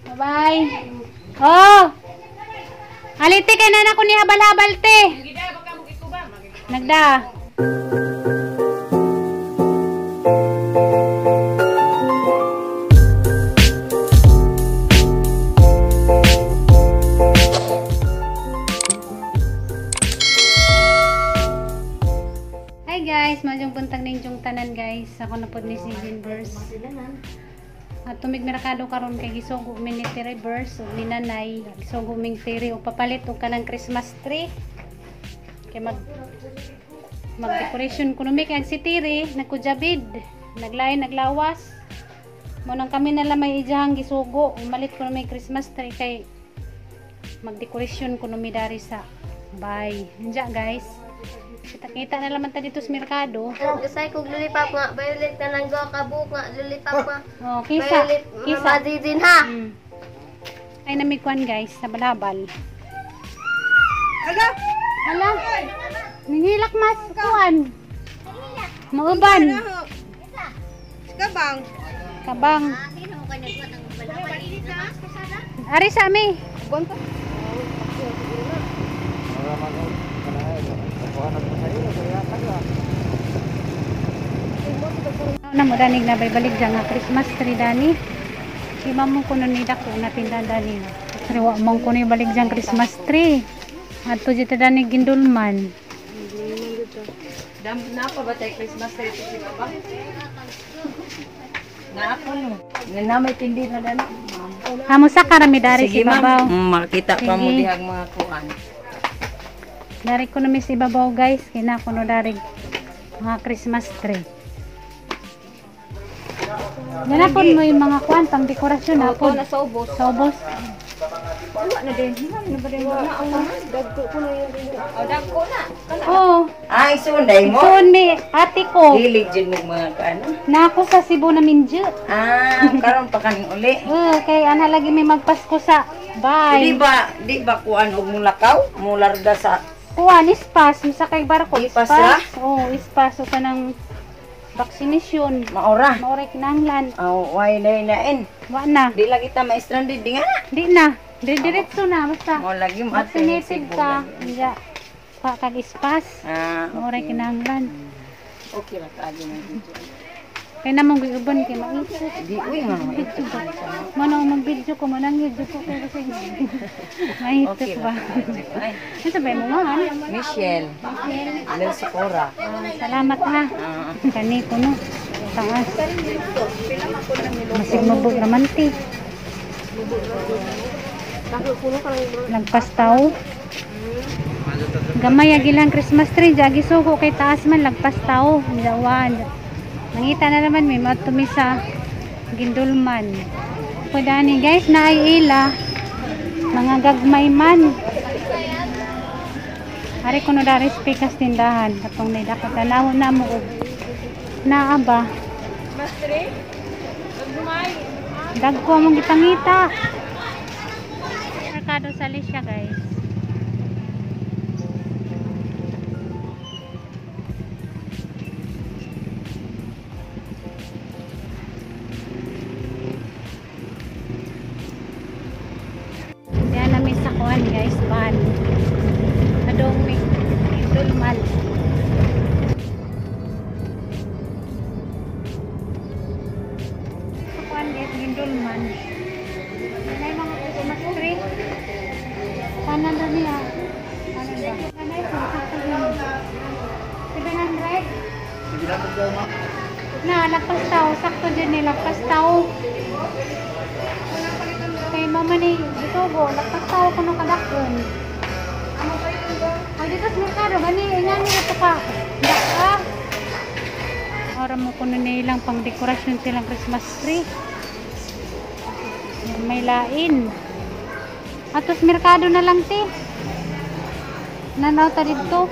Bye-bye. Oh! Alite kay nana ko ni habal-habal te. Nagda. Hi guys, maayong buntag ninyong tanan guys. Ako na pod ni si Jinverse. At tumig merkado karon kay gisugo mi ni Tiribers ug ni Nanay, gisugo ming tiri og papalit og kanang Christmas tree. Kay mag decoration kuno mi kay ang si Tiri nagkujabid, naglain naglawas. Mo nang kami na lang may ijahang gisugo, umalit kuno mi Christmas tree kay mag-decoration kuno mi dari sa bay. Unja guys. Kita-kita na laman ta dito sa merkado. Kasi kung lollipop nga, violet na lang go, kabuk nga, lollipop nga. Oh, kisa. Violet, Kisa. Din ha. Ay namigkuan guys, sa balabal. Hala! Hala! Ningilak mas kuan. Mauban. Kabang. Kabang. Ari sa ami. Na mo danig na bay balik nga Christmas tree dani. Ima mo kuno ni dako na tinda dani. Riwa mong kuno balik dyan Christmas tree. Adto dito dani gindulman. Dam na pa ba tay Christmas tree si baba? Na ako no. Na may tindi na dani. Amo sa karami dari si babaw. Makita pa mo Sige. dihag mga kuan. Dari kuno mi si babaw guys, kina kuno dari mga Christmas tree. Ganapon mo yung mga kuan pang dekorasyon na po. Sa ubos. Sa ubos. Wala na din. Wala na ba din? Wala ang dagko ko na yung Oh, dagko na. Oo. Ay, sunday mo. Soon mi ate ko. Hilig jud mo mga kuan. Na ako sa Cebu na minjo. Ah, karon pa kaning uli. Oh, kay ana lagi may magpasko sa Di bay. ba, di ba kuan og mulakaw? Mularga sa Kuan ispas sa kay barko Ispas ispas. Oh, ispas o kanang vaccination. maora. Maoray kinahanglan. Aw, way na nain. Wa na. Di lagi ta ma-stranded di nga. Di na. Di diretso na basta. Mo lagi mo ate Vaccinated ka. Iya. Pa kag ispas. Ah, Maoray kinahanglan. okay ra kaagi mo dito. Kay namong giuban kay maisip. Di uy nga no. Mo nang mag-video ko mo nang video ko pero sige. Maisip Okay ba? ra. Ay, Ano sabay mo nga? Michelle. Lel Socorra. Ah, salamat ha. Ah. Kani ko no. Taas. Masig mabog naman ti. Lagpas tao. Gamay agilang Christmas tree jagi sugo kay taas man lagpas tao. Jawan. Nangita na naman may matumi sa gindulman. Pwede ni guys na ay ila. Mga gagmay man. Ari kuno dari speakers tindahan katong naidako tanaw na mo og naa ba. Dagko among gipangita. Merkado sa Alicia guys. Diyan namin sa kuan guys, van. Adong may Indulman. Sa kuan guys, Gindulman. Yan ay mga Christmas tree. Paano na niya? Ano ba? Ano ito? Sakto yun. 700? Na, lagpas tao. Sakto din eh, lagpas tao. Kay mama ni Bitogo, lagpas tao kuno kadakon. Ay, dito sa merkado, gani, ingan nila ito ka. Daka. Ora mo kuno nilang pang dekorasyon silang Christmas tree. Yan, may lain. Atos merkado na lang ti. Nanaw ta dito.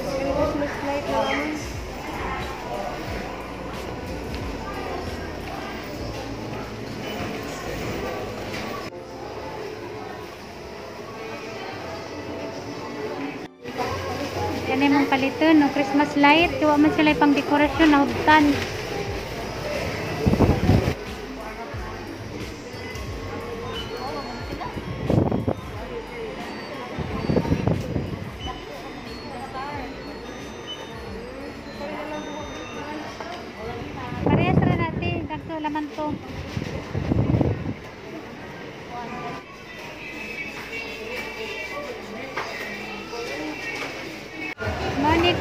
Yan ay mong paliton, no? Christmas light. Kiwa man sila pang dekorasyon, nahugtan.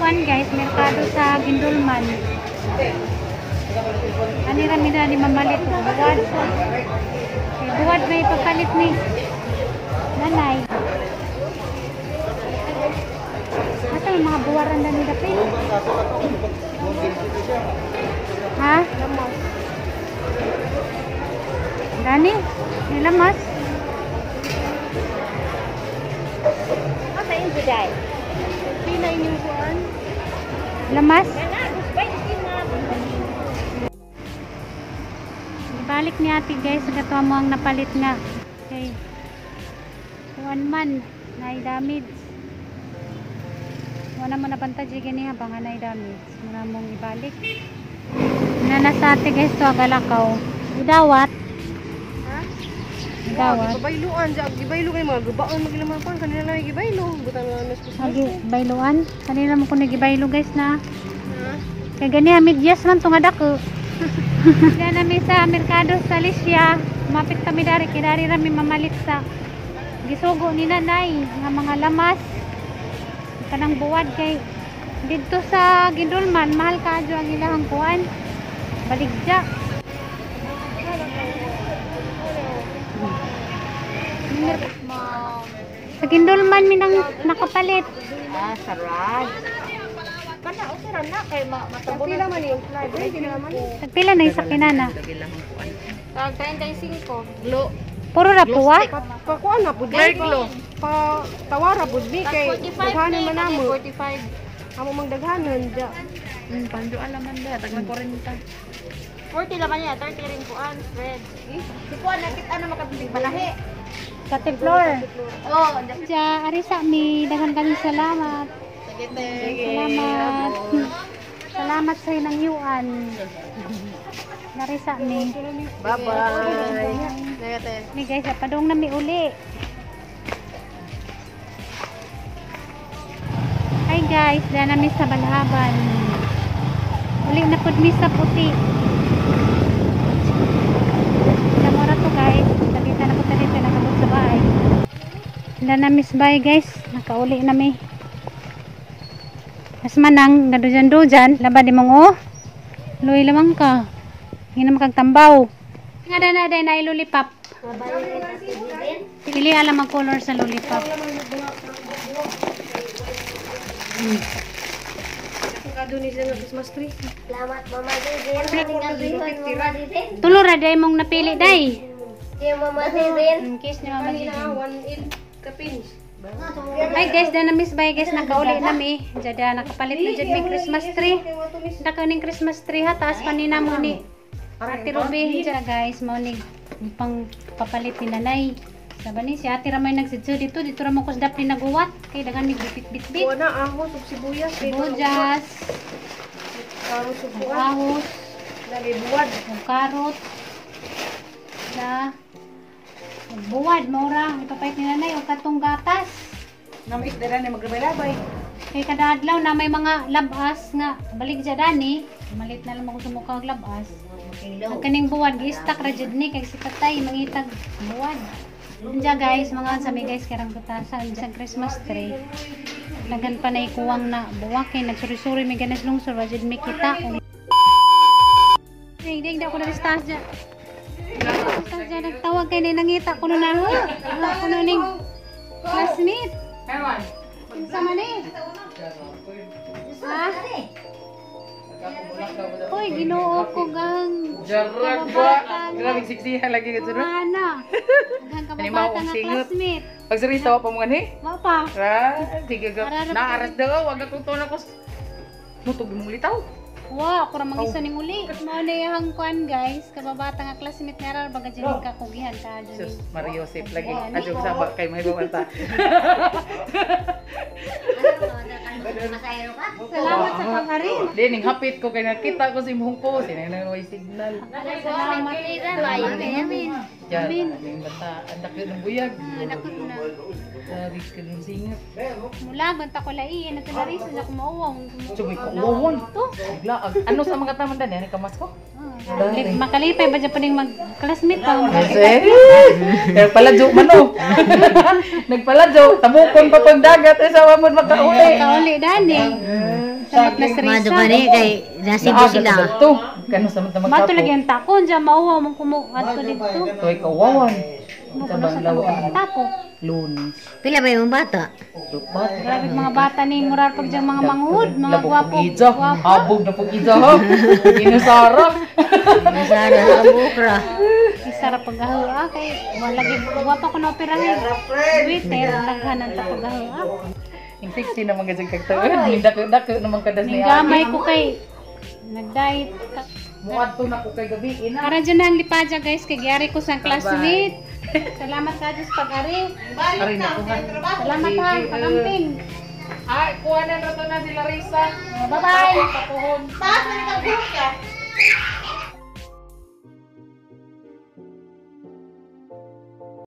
kuan guys, merkado sa Guindulman. Ani rami na ni mamalit og buwad. Kay buwad may ipapalit ni nanay. Asa may mga buwaran na ni dapit? Ha? Dani? Nilamas? Asa yung juday? Pila inyong kuan? Lamas? Balik ni ate guys, sa katuwa mo ang napalit nga. Okay. Kuan man, nay damage. Wala mo napantay gani ha, banga nay damage. Muna mong ibalik. Nana sa ate guys, to agalakaw. Idawat. Ha? Idawat. Gibayloan ja, gibaylo kay mga gubaon magilaman kuan kanila lang gibaylo. Butan na mas Christmas. Agi, bayloan. Kanina mo ko nagibaylo guys na. Ha? Kay gani ha, medyas man to nga dako. Diyan namin sa merkado sa Alicia. Mapit kami dari, kay dari rami mamalit sa gisugo ni nanay nga mga lamas. Kanang buwad kay didto sa Guindulman, mahal kaadyo ang ilahang kuan. Baligja. Sa Guindulman minang nakapalit. Ah, sarad. Kana okay ra na kay matabo na man yung fly. Pwede naman. Tagpila na isa kinana. Tag 35. Glo. Puro ra puwa. Pakuan na pud. Glow. Pa tawara pud ni kay 45 daghanon man namo. 45. Amo mang daghanon ja. Pando alaman ba? Taglang 40. 40 laman niya, 30 rin kuan, spread. Si kuan nakit ano makabiling balahi. Kate Flor. Oh, Ja, arisa mi, daghan kami salamat. Salamat. Salamat sa inang yuan. Narisa mi. Bye-bye. Ni guys, padung na mi uli. Hi guys, dyan na mi sa Balhaban. Uli na pud mi sa puti. Namora to guys. Talita na po talita nakabot sa bahay. Wala na miss bye guys. Nakauli na mi. Mas manang gadujan-dujan, laba di mong oh. Luy lamang ka. Hindi na makagtambaw. Nga na na na lollipop. Pili alam ang color sa lollipop. Kado ni sila nga Christmas tree. Salamat Mama Didin. Mama Didin. Tulo ra day mong napili day. Di Mama Didin. Kiss ni Mama Didin. 1.8 kapins. Hi guys, na miss bye guys, nakauli na mi. Jada nakapalit na jud mi Christmas tree. Nakaw ning Christmas tree ha, taas pa ni namo ni Ate Ruby. Jada guys, mao ni pang papalit ni nanay. Sabi ni si Ate Ramay nagsidso dito, dito ra mo kusdap ni naguwat kay daghan mig bit-bit-bit. Kuan na ahos ug sibuyas kay Sibuyas, Ahos ug ug kuan. ahos, Lagi buwad. ug karot. Na ug buwad maura ipapait ni nanay og katong gatas. Namit dara ni maglabay-labay. Kay kada adlaw na may mga labas nga balik dya dani, malit na lang ako sumuka og labas. Ang kaning buwad gi-stack ra jud ni kay si tatay mangitag buwad. Diya guys, mga sa mi guys karang butasan sa Christmas tree. Lagan pa na ikuwang na buwak kay nagsuri-suri mi ganas lungsod wa jud mi kita. Ding ding daw ko na taas dya. Taas dya nagtawag kay ni nangita ko na ha. Kuno ning classmate. Kinsa man eh? Ha? Hoy, Ginoo ko gang. Jarag ba? Grabe siksihan lagi ka sunod. Ana. Ang kababata nga classmate. Pag seryoso pa mo gani? Mao pa. Ra, sige ka. Naaras daw, wag akong tuon ako. Mutog mong litaw. Wow, ako ra mangisa ning uli. Mao na iyang kuan guys, kababata nga classmate nga ra baga dyan ka kugihan ta dyan. Sus, Mario Joseph lagi. Adyo sa kay mahibaw ta. Salamat sa pag-ari. Di ning hapit ko kay nakita ko si imong post, sinay nang way signal. Salamat. Amin. Diyan, ning bata, andak ng buyag. Nakot na. Dari ka ng singat. Mula banta ko lai na tinari sa kumauwong. Sumay ko uwon. Bigla ano sa mga taman dan yan kamas ko? Makalipay ba dyan pa ning mag-classmate pa? Kasi nagpaladyo man oh. Nagpaladyo, tabukon pa pang dagat eh sawa mo makauli. Kauli dani. Samot na si Mado Risa. pa ni kay nasibo sila. To. Kano sa mga Mato lagi ang takon diya mauwa mong kumu adto didto. Toy kawawan. Mo Sa kuno sa banglaw ang tapo. Lunes. Pila ba yung bata? Dupat. Grabe mga bata ni murar pag diyang mga manghud, mga Labog gwapo. pag ija. Gwapo. Habog na pag ija ha. Inusara. Masara ang bukra. Isa ra pag ah kay wala gi gwapa ko na operahin. Twitter daghan ang tapag ah. Yung 60 naman kasi kagtuod. Yung dako-dako naman kadas Ning niya. gamay ko kay nag-diet. Muadto na ko kay gabi ina. Para dyan na ang lipadya, guys, kay gyari ko sa classmate. Salamat ka Diyos pag-ari. Aray na ko ha. Salamat ha, pagamping. Ay, kuha na rato na si Larissa. Bye-bye. Papuhon. Taas na ni kag ka.